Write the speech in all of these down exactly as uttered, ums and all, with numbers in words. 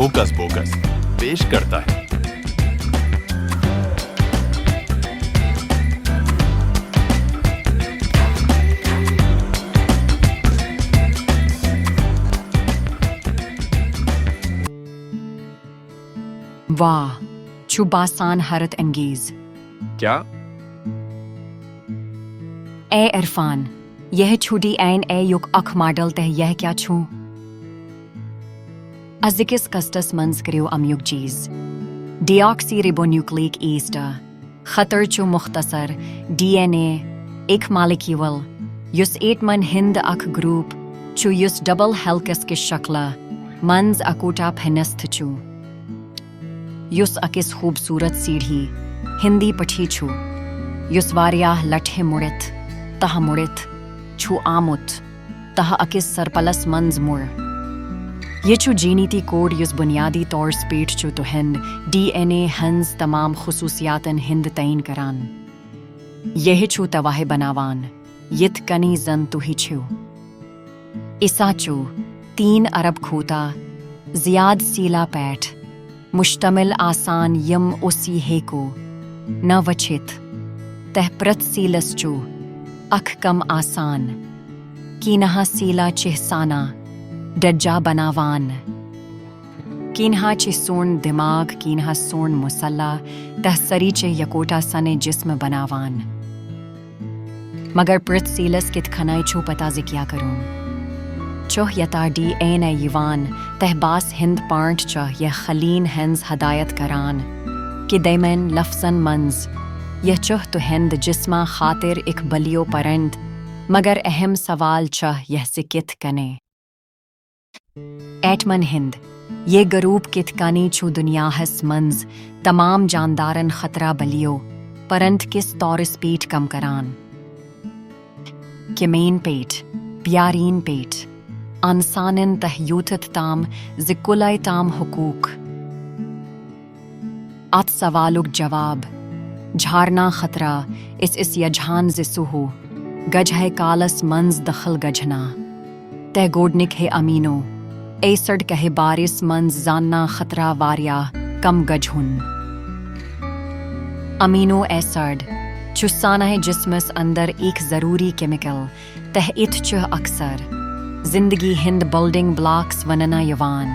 Hocus focus पेश करता है। واہ، چھُ باسان حیرت انگیز۔ کیا؟ اے عرفان، یہ چھُ ڈی این اے یُک اکھ ماڈل تہٕ یہ کیا چھُ؟ أزکِس قسطس منٛز کٔرِو امیُک چیز۔ ڈی آکسی رِبو نیوکلیک ایسڈ خٲطرٕ چھُ مختصر ڈی این اے اکھ مالیکیول یُس ایٹمن ہُنٛد اکھ گروپ چھُ یُس ڈبل ہیلکس کِس شکلہٕ منٛز اکوٹا پھنستھ چھُ، یُس أکِس خوٗبصوٗرت سیڑھی ہِنٛدِ پٲٹھۍ چھُ، یُس واریاہ لٹہِ مُڑِتھ تہٕ مُڑِتھ چھُ آمُت تہٕ أکِس سرپلس منٛز مُڑ۔ یہِ چھُ جینیتی کوڈ یُس بنیادی طورس پٮ۪ٹھ چھُ تُہنٛد ڈی این اے ہٕنٛز تمام خصوصیاتن ہُنٛد تعین کران۔ یہِ چھُ توہہِ بناوان یِتھ کٔنۍ زن تُہۍ چھِو۔ عیسیٰ چھُ تین ارب کھۄتہٕ زیادٕ سیلن پٮ۪ٹھ مشتمل آسان یِم أسۍ ہیٚکو نہٕ وٕچھِتھ۔ تہٕ پرٛٮ۪تھ سیلس چھُ اکھ کم آسان۔ کینٛہہ سیلہٕ چھِ سانہِ ڈیٹا بناوان۔ کینٛہہ چھِ سون دماغ، کینٛہہ سون مسلح، تہٕ سٲری چھِ یکوٹا سانہِ جسم بناوان۔ مگر پرٛٮ۪تھ سیلس کِتھ کٔنۍ چھُ پتہ زِ کیا کرُن؟ چھُ یتھا ڈی این اے یِوان تہٕ باس ہُنٛد پٲٹھۍ چھُ یہِ خلین ہٕنٛز ہدایت کران۔ کہِ دیمن لفظن منٛز، یہِ چھُ تُہنٛد جسمہٕ خٲطرٕ اکھ بلیو پرنت، مگر اہم سوال چھُ یہِ زِ کِتھ کٔنۍ؟ ایٹمن ہُنٛد یہِ گروپ کِتھ کٔنۍ چھُ دنیاہس منٛز تمام جاندارن خٲطرٕ بلیو پرنت کِس طورس پٮ۪ٹھ کٲم کران؟ کیمین پٮ۪ٹھ، پیارین پٮ۪ٹھ، انسانن تہٕ یوتھ تام زِ کُلۍ تام حقوق۔ اتھ سوالُک جواب ژھارنہٕ خٲطرٕ، أسۍ ٲسۍ یژھان زِ سُہ ہُہ گجہٕ کالس منٛز دٲخل گژھِ ہا۔ تہٕ گۄڈٕنیُک ہے امینو ایسڈ کہِ بارس منٛز زاننہٕ خٲطرٕ واریاہ کم گژھِ ہُن۔ امینو ایسڈ چھُ سانہِ جسمس اندر اکھ ضروری کیمیکل تہٕ اتھ چھُ اکثر زندگی ہُنٛد بلڈنگ بلاکس وننہٕ یِوان۔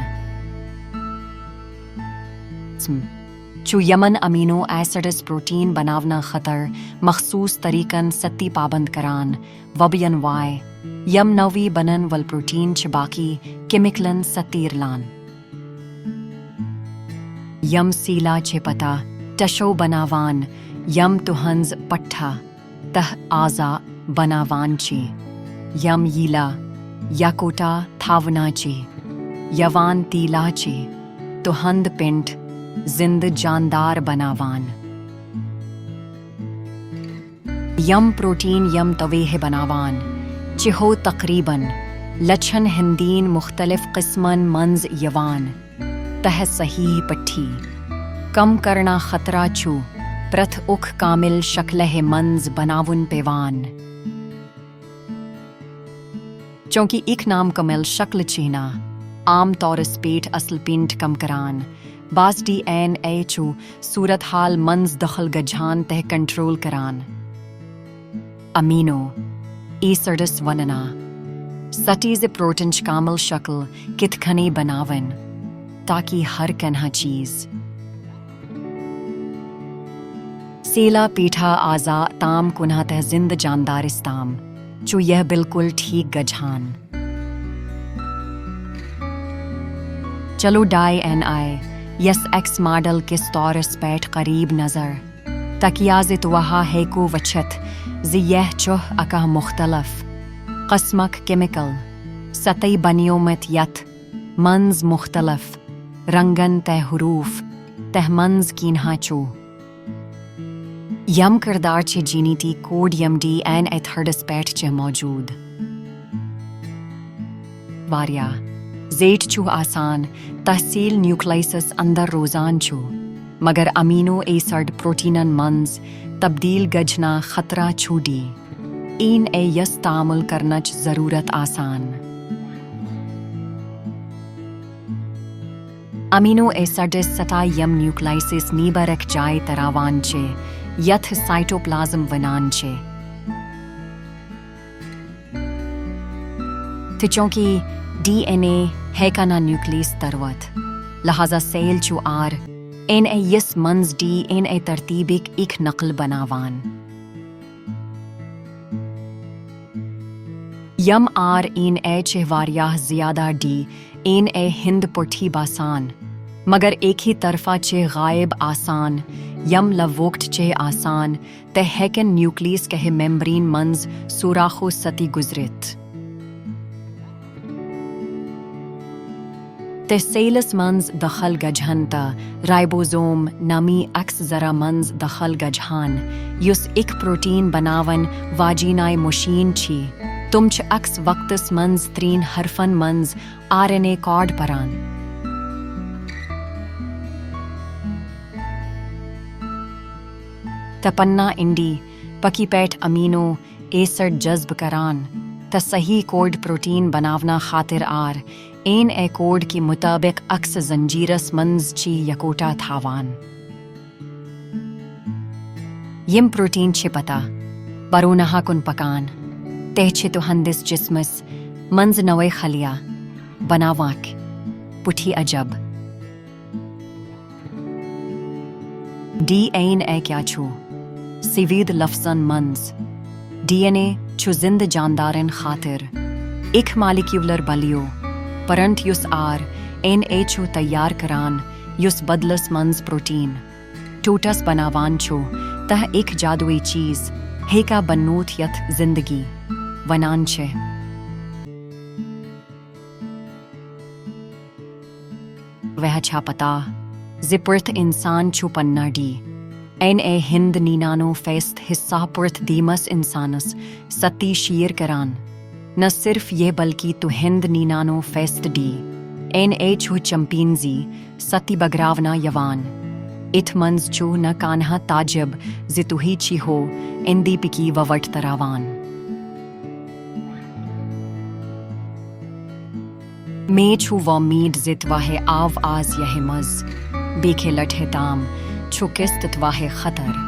چھُ یِمن امینو ایسڈس پروٹین بناونہٕ خٲطرٕ مخصوص طریقن سۭتۍ پابند کران، وبین واے، یِم نوی بنن وٲلۍ پروٹین چھِ باقی کیمیکلن سۭتۍ رلان۔ یِم سیلہٕ چھِ پتہٕ ٹشو بناوان، یِم تُہنٛز پٹھہ تہٕ اعضا بناوان چھِ، یِم ییٚلہِ یکوٹا تھاونہٕ چھِ یِوان تیٚلہِ چھِ تُہنٛد پینٹ زندٕ جاندار بناوان۔ یِم پروٹین یِم توہہِ بناوان چھِو تقریباً لچھن ہٕنٛدٮ۪ن مُختٔلِف قٕسمن منٛز یِوان۔ تہٕ صحیح پٲٹھۍ کٲم کرنہٕ خٲطرٕ چھُ پرٛٮ۪تھ اکھ کامل شکلہِ منٛز بناوُن پیوان۔ چونکہ اکھ نامکمل شکل چھِ نہٕ عام طورس پٮ۪ٹھ اصل پٲٹھۍ کٲم کران، باس ڈی این اے چھُ صورتحال منٛز دٲخل گژھان تہٕ کنٹرول کران۔ امینو ایسڈس وننہٕ سۭتۍ زِ پروٹینٕچ کامل شکل کِتھ کٔنۍ بناوٕنۍ، تاکہ ہر کانٛہہ چیز سیلہٕ پٮ۪ٹھٕ اعضا تام کُنہِ تہٕ زندٕ جاندارس تام چھُ یہِ بالکل ٹھیک گژھان۔ چلو ڈی این اے یس ایکس ماڈل کِس طورس پٮ۪ٹھ قریب نظر۔ تِکیازِ توہہِ ہیٚکِو وٕچھِتھ زِ یہِ چھُ اکھ مُختٔلِف قٕسمُک کیمیکل سۭتۍ بنیومُت یتھ منٛز مُختٔلِف رنگن تہٕ حروف تہٕ منٛز کینٛہہ چھُ۔ یِم کردار چھِ جینیتی کوڈ یِم ڈی این اے تھرڈس پٮ۪ٹھ چھِ موجود۔ واریاہ زیٹھ چھُ آسان تحصیل نیوکلیسس اندر روزان چھُ، مگر امینو ایسڈ پروٹینن منٛز تبدیل گژھنہٕ خٲطرٕ چھُ ڈی این اے یس تعامل کرنٕچ ضرورت آسان۔ امینو ایسڈس سٹا یم نیوکلائسس نیبر اکھ جاے تراوان چھِ، یتھ سائٹوپلازم ونان چھِ۔ تہٕ چونکہ ڈی این اے ہیکا نہ نیوکلیس تروت، لہذا سیل چھُ آر این اے یس منز ڈی این اے ترتیبک اکھ نقل بناوان۔ یم آر این اے چھِ واریاہ زیادہ ڈی این اے ہند پٲٹھی باسان، مگر ایکھی طرفہ چھِ غائب آسان، یم لوکٹ چھِ آسان تہٕ ہیکن نیوکلیس کہہ میمبرین منز سوراخو ستی گزرتھ۔ تہٕ سیلس منز دخل گجھن تہٕ رائبوزوم نامی اکس ذرا منز دخل گجھان، یُس اکھ پروٹین بناون واجینائی مشین چھ۔ تم چھ اکس وقتس منز ترین حرفن منز آر این اے کوڈ پران۔ تہٕ پننا انڈی پکی پیٹھ امینو ایسڈ جذب کران تہٕ صحیح کوڈ پروٹین بناونا خاطر آر این اے کوڈ کی مطابق اکس زنجیرس منز چی یکوٹا تھاوان۔ یم پروٹین چھ پتہ برونہا کن پکان، تہ چھ تہندس جسمس منز نوے خلیہ بناوانک۔ پٹھی عجب۔ ڈی این اے کیا چھو؟ سوید لفظن منز، ڈی این اے چھو زند جاندارن خاطر اکھ مالیکیولر بلیو پرنٹ یس آر این اے چھو تیار کران، یس بدلس منز پروٹین ٹوٹس بناوان چھو، تہ اکھ جادوئی چیز ہیکا بنوت یتھ زندگی ونان چھ۔ وہہ چھا پتہ زِ پرتھ انسان چھُ پننا ڈی این اے ہند نینانو فیصد حصہ پرتھ دیمس انسانس ستی شیر کران۔ نہ صرف یہ بلکہ تہند نینانو فیصد ڈی این اے چھُ چمپینزی ستی بگراونا یوان۔ اتھ منز چھُ نہ کانہہ تعجب زِ تہی چھی ہو اندی پکی ووٹ تراوان۔ مے چھُ وۄمید زِ توہہِ آو آز یہہِ مز بیکھے لٹھہِ تام چھُ قسط توہہِ خطر۔